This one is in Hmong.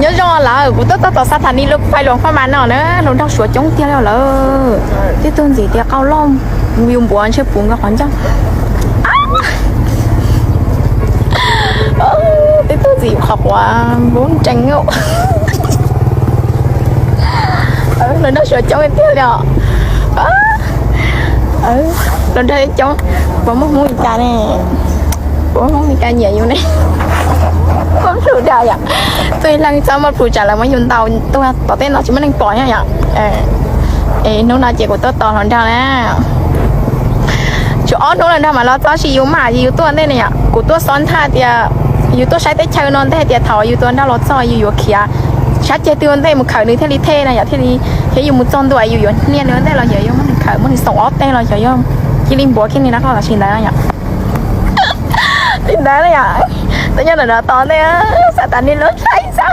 Nyob zoo lawm, kuv tuaj txog tom Xathani lub phais luas faj mas no na, hluas nraug suav coob tiag li lawm. Twb tuaj ntxiv tias qau loj, yus npuav ntshe puv nkaus qhov ncauj. Twb tuaj ntxiv qhov quav npub nrees. Hluas nraug suav coob tiag li os. Hluas nraug coob, puas muaj Hmoob Mes Kas ne? Puas muaj Hmoob Mes Kas nyiam yus ne? Muab plhus dag yom. Txoj leej txhob muab plhus tsam lawv muab yus ntaus tuag tom tej no tsis muaj neeg pom nyob yom. Es hnub no ces kuv tuaj tos hluas nraug na. Tshuav ob hnub hluas nraug mam los txog, tab sis yus mam yus tuaj ua ntej ne yom. Kuv tuaj xov nthaj tias yus tuaj saib teb chaws no ntej tias thaum yus tus hluas nraug los txog yus yuav khiav sab ceg twg ua ntej mus khawm nws thiaj li thej na yom, thiaj li, thiab yus mus txog ntua yus yuav hnia nws ua ntej los yog yuav muab nws khawm muab nws xoom ob teg los yog yuav cia li npuav kiag nws rau qhov los sis ntawd yom. Li ntawd yom, tuaj nyob ntawm no tos ntej, Xathani lub phais xwb.